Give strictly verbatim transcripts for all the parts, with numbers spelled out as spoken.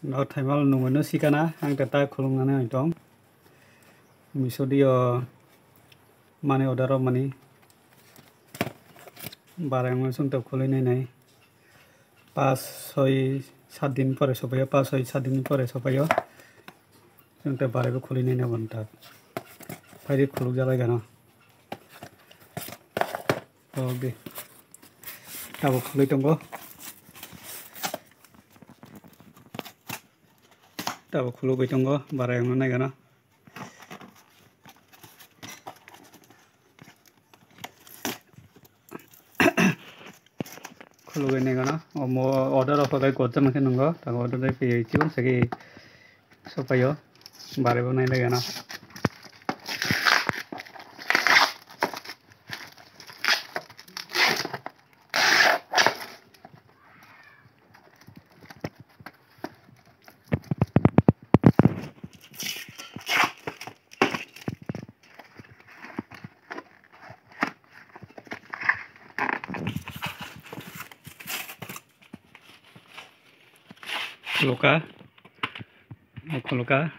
No thaimal nungwi no sikana, ang ta ta khulungnani ang tong. Miso dio mani order o mani. Barai wngma song ta khulwi nai nai. Pas soi sat din pore sopaio, pas soi sat din pore sopaio. Song ta barai bo khulwi nai nai bon ta. Phaidi khuluk jalai gana. Oke. Tabuk khulwi tongo. Tabuk khulugwi tongo, barai wngna nai gana. Khulugwi nai gana. Omo order rok bai gojak ma khe nungo. Tabuk order bai phi chikon sagi sopaio. Barai bo nai lai gana. Khuluka, o khuluka,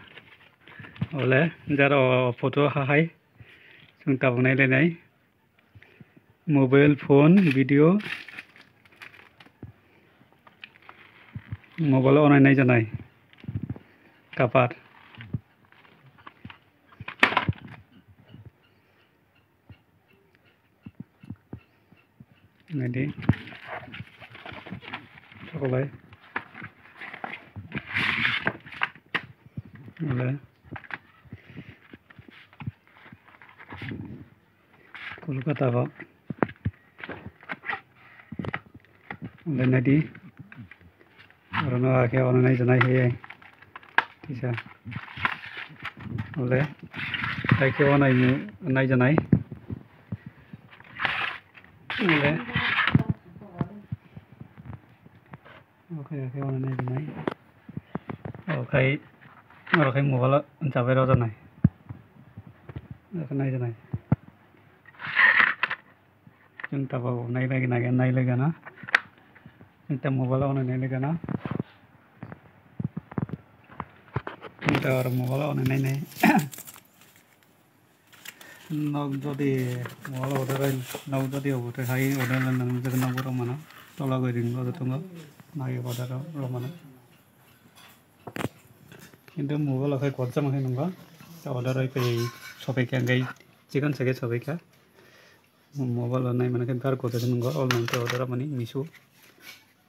ole jaro photo hahai, chwng tabuk nai lai nai. Mobile phone video, mobile o onai nai janai. Kapar. Nai di. Chokolai. Ole. Kolkata bo. Ole nai di. Oro no akhe ono nai janai he. Tisa. Ole. Akhe ono nai janai. Ole. Oke, oke, ono nai nai. Oke, oro khai mobile o chabai rw janai. Oke, nai janai. Chwng tabuk nai lai gana, nai lai gana. Chwng ta mobile o ono nai lai gana. Chwng ta oro mobile o ono nai nai. Nok jodi mobile order bai, nok jodi obo te hai order nang nang nok borok mano tola goi ring bo tongo nai order rok mano. Kintu mobile o khai kwcham khe nwngo order bai pai sopai kha hwnkhe chikon se khe sopai kha. Mobile o nai mano khe bar kotor khe nwngo online te order mani Meesho,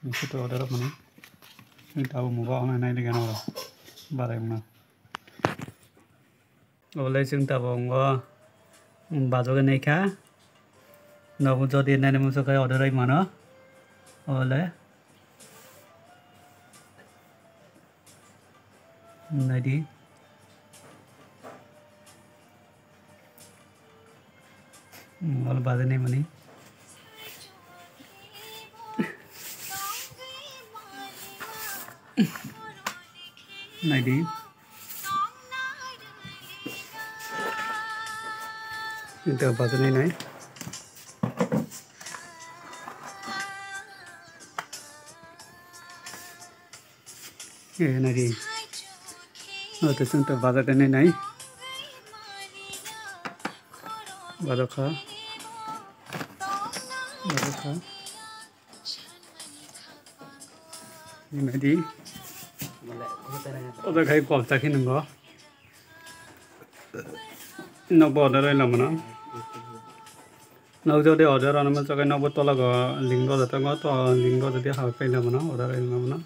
Meesho te order mani. Kintu abo mobile o nai nai le gana barai wngna. Obole chwng tabuk wngo, um, bajogwi naikha. Nogo jodi naina muchung khe order bai mano. Obole. Naidi. Um, ol bajai nai mani. Naidi. Ito bajai nai nai. Eh, naidi. Ito chwng to bajai nai nai. Bajai kha. Bajai kha. Naidi. Oda khai kol chakhi nungo. Nokbo order oi lamano. Nok jodi order ono masa kai nokbo tola go link go jato go to link go jodi ha pai lamano order oi lamano.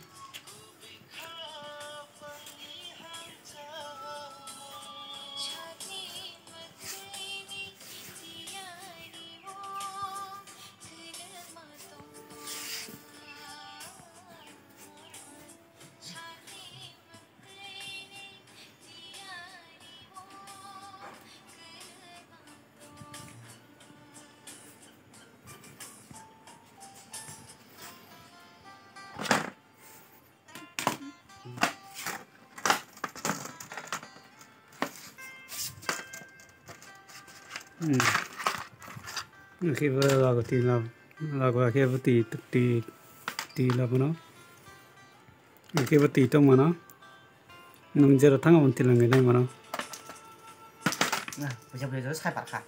Hmm. Khe bo lago twi lab-, lago khe bo twi, twi, twi labono. Hwnkhe bo twi tongmano. Nwng jero thang aboni twilangwi naimano. Puisa puisa jora sai parkha.